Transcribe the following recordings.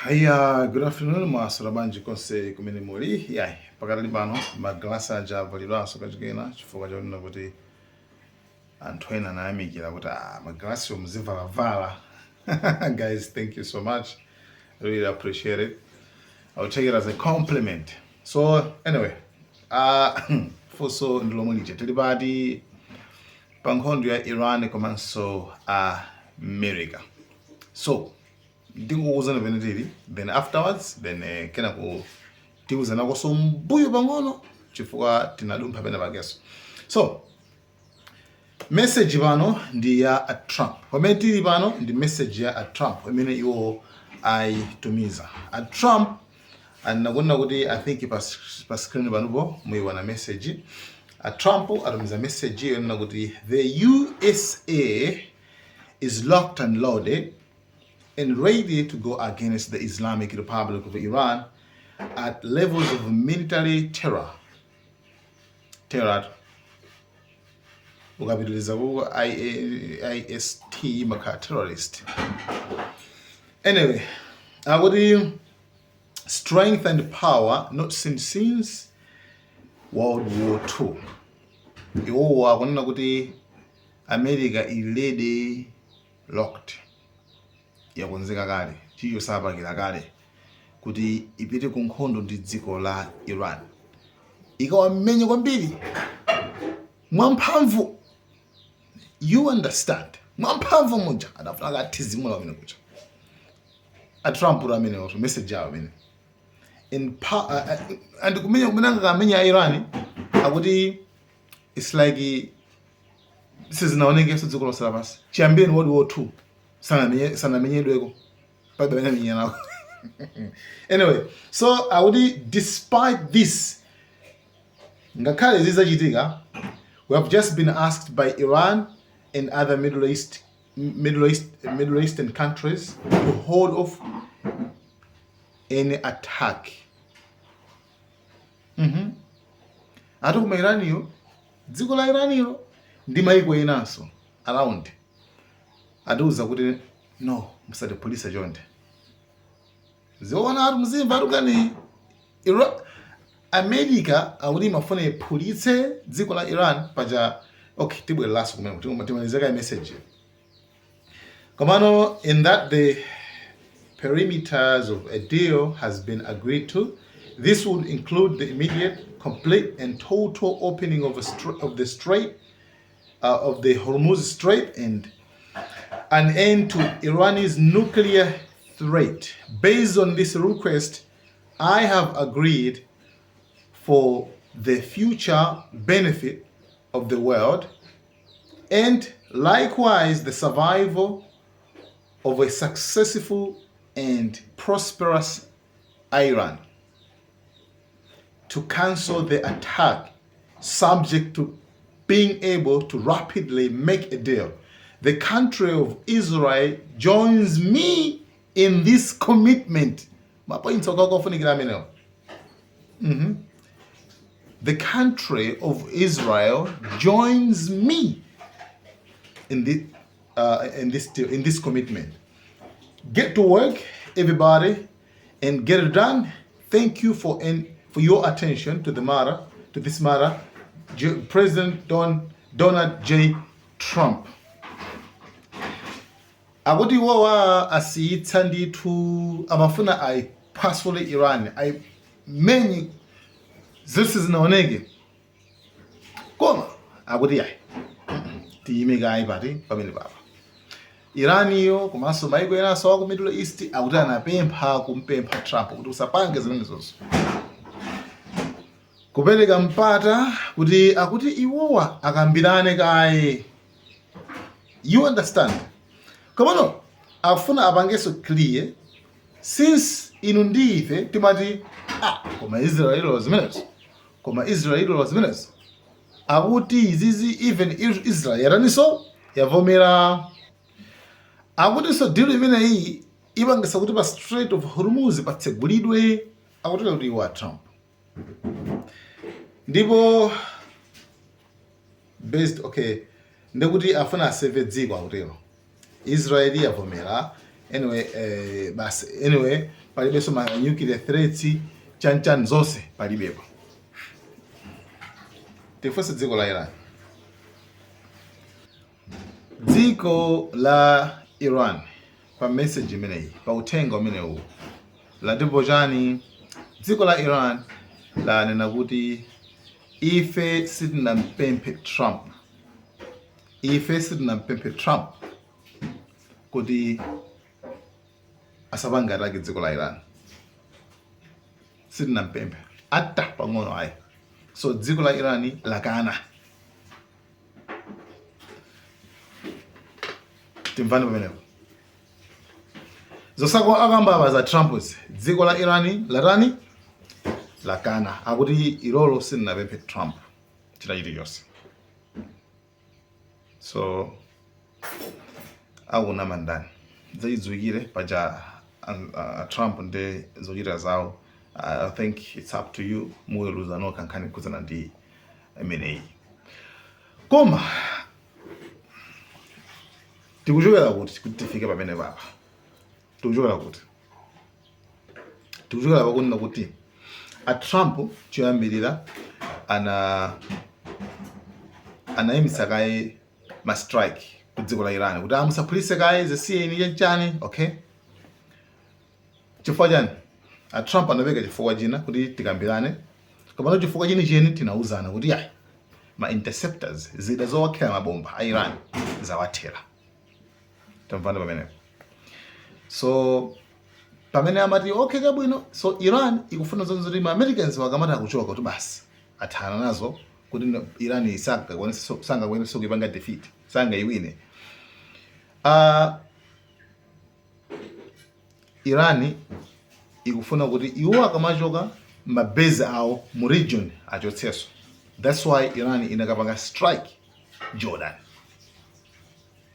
Hiya, good afternoon, mwaswera bwanji konse kumene muli? Yayi, pakatali pano magalasi aja avalidwanso kachikena chifukwa chakunena kuti anthu ena anayamikira kuti magalasi muzivalavala. Guys, thank you so much. Really appreciate it. I'll take it as a compliment. So anyway, funso ndi lomwe lija, tili pati pa nkhondo ya Iran komanso America? So ndingokuwuzani pene tili, then afterwards, then kenako tiwuzanakonso mbuyo pang'ono chifukwa tinadumpha pena pakenso. So message pano ndi ya a Trump. Pamene tili pano ndi message ya a Trump imene iwo ayitumiza. A Trump anakunena kuti, I think pa screen panopo muyiona message. A Trump atumiza message yonena kuti the USA is locked and loaded and ready to go against the Islamic Republic of Iran at levels of military terror. Terror. Ukapitiliza ku IST makhala terrorist. Anyway, akuti strength and power not seen since World War II. Iwowo akunena kuti America ili ready, locked, yakonzeka kale, chicho sapakira kale kuti ipite ku nkhondo ndi dziko la Iran, ikawamenye kwambiri mwamphamvu, you understand, mwamphamvu muja adafuna akathizimula pamene kuja. A Trump amenewo, message yawo amene in and kumenya kumene angakamenya Iran, akuti it's like sizinaonekenso dziko lonse lapansi chiyambireni World War II, sanamenyedweko, palibe amene amenyanako. Anyway, so akuti despite this, ngakhale zizachitika, we have just been asked by Iran and other Middle Eastern countries to hold off any attack. Ati kuma Iraniyo, dziko la Iraniyo ndi maiko enanso around atiuza kuti no, musatiphulitse chonde. Ziona ati muzimva atukani America akuti imafuna iphulitse dziko la Iran paja. Okay, tibwereranso kumene timalizeka message. Komano in that the perimeters of a deal has been agreed to. This would include the immediate, complete and total opening of the strait of the Hormuz Strait and an end to Iran's nuclear threat. Based on this request, I have agreed, for the future benefit of the world and likewise the survival of a successful and prosperous Iran, to cancel the attack, subject to being able to rapidly make a deal. The country of Israel joins me in this commitment. Mapoints okakofunikira amenewo. The country of Israel joins me in this commitment. Get to work, everybody, and get it done. Thank you for your attention to the matter, to this matter. President Donald J. Trump. Akuti iwowa asiyitsa ndithu, amafuna ayiphwasule Iran, ayimenye zonse zinaoneke, koma akuti yayi, tiyime kayi pati pamene papa. Iraniyo komanso maiko enanso aku Middle East akuti anapempha, kumpempha Trump kuti usapange zimenezozo, kupereka mpata kuti akuti iwowa akambirane kaye, you understand. Komano afuna apangenso clear, since inu ndi ife timati, ah, koma Israel ilola zimenezo, koma Israel ilola zimenezo, akuti izizi even Israel yataninso, yavomera. Akutinso deal imeneyi ipangisa kuti pa Strait of Hormuz patsegulidwe, akutero kuti iwo a Trump. Ndipo based, okay, ndekuti afuna aseve dziko, akutero Israeli yavomera, Anyway, basi, anyway, palibenso ma nuclear threats, chanchan, zonse palibepo. Tifunse dziko la Iran. Dziko la Iran pa message imeneyi, pa uthenga umenewu, latipo chani? Dziko la Iran lanena kuti ife sitinampemphe Trump, ife sitinampemphe Trump kuti asapange attack dziko la Iran. Sitinampemphe ata pang'ono ayi. So dziko la Iran lakana. Timvani pamenepo zosako akamba apa za Trump. Dziko la Iran latani? Lakana. Akuti ilolo silinapemphe Trump china chilichonse. So akunama ndani? Zachidziwikire paja Trump ndi zochita zawo. I think it's up to you, muweruza nokha nkhani khudzana ndi imeneyi. Koma tikuchokera kuti tifike pamene papa? Tikuchokera kuti? Tikuchokera pakunena kuti a Trump choyambirira anayimitsa kaye ma strike ku dziko la Iran kuti amusaphulitse kaye, zisiyeni, chanchani. Okay, chifukwa chani? A Trump anapeka chifukwa china kuti tikambirane, komano chifukwa chenicheni tinauzana kuti ayi, ma interceptors, zida zowakhera mabomba a Iran zawathera. Tamvana pamenepo? So pamene amati okay, chabwino, so Iran ikufuna zonse kuti ma Americans wakamati akuchoka kuti basi athana nazo, kuti Iran sangakwanise kuipanga defeat, sangayiwine. Iran ikufuna kuti iwo akamachoka, ma base awo mu region achotsenso. That's why Iran inakapanga strike Jordan.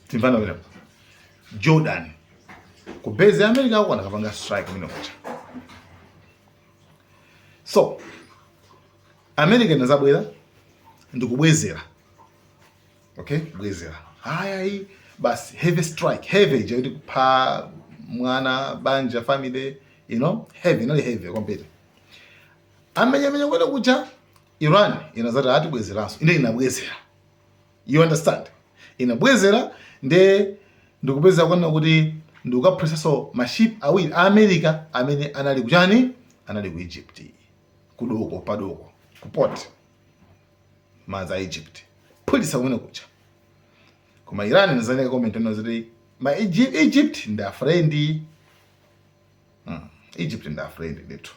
Timvana pamenepo? Jordan, ku base ya America ako anakapanga strike kumene kucha. So America inazabwera ndikubwezera. Okay, kubwezera hayi basi, heavy strike, heavy ija kuti kupha mwana, banja, family, heavy, inali heavy kwambiri. Amenyamenya kwene kucha, Iran inazati atibwezeranso. Ine inabwezera, you understand? Inabwezera nde ndikupeza kuona kuti ndikukaphulitsanso ma ship awiri a America amene anali kuchani, anali ku Egypt, kudoko, padoko, ku port, madzi a Egypt, phulitsa kumene kucha. Koma Iran inazaneka comment inazati ma Egypt ndi a friend. Egypt ndi a friend ndithu,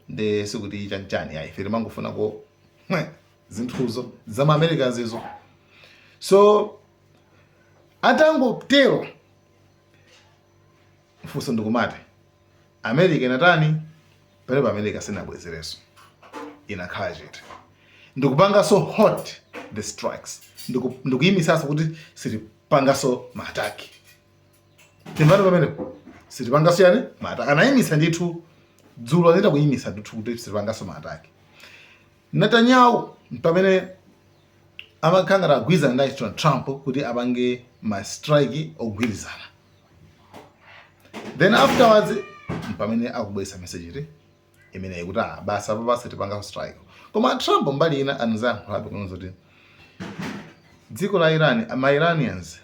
nde sikuti chanchani ayi, ife timangofuna ko zinthuzo zama Americans izo. So atangotero, mfunso ndikumati America inatani palepo? America sinabwezereso, inakhala chete ndikupanganso halt the strikes, ndikuyimisanso kuti sitipanganso ma attack. Timvani pamenepo? Sitipanganso yani? Ma attack. Anayimisa ndithu dzulo, anachita kuyimisa ndithu kuti sitipanganso ma attack. Netanyahu pamene amakhala ngati agwirizana ndi Donald Trump kuti apange ma strike ogwirizana, then afterwards pamene akubweretsa message iti imeneyi kuti ah, basi, apa basi tipanganso strike. Koma Trump mbali ina anazayankhulabe kunena kuti dziko la Iran, ma Iranians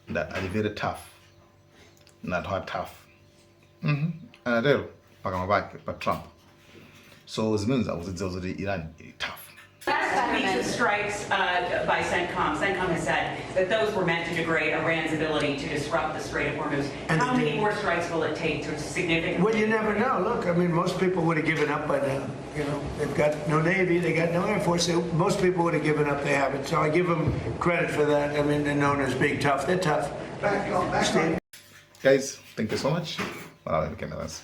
ali very tough, na anthu a tough. Anatero pakamwa pake pa Trump. So zimene akuzidziwa zoti Iran ili tough. Last 2 weeks of strikes by CENTCOM, CENTCOM has said that those were meant to degrade Iran's ability to disrupt the Strait of Hormuz. And How they many did. more strikes will it take to significantly? Well, you never know. Look, I mean, most people would have given up by now. They've got no Navy, they got no Air Force. Most people would have given up. They haven't. So I give them credit for that. I mean, they're known as being tough. They're tough. Back on, back on. Steve? Guys, thank you so much. Malawi Cameras.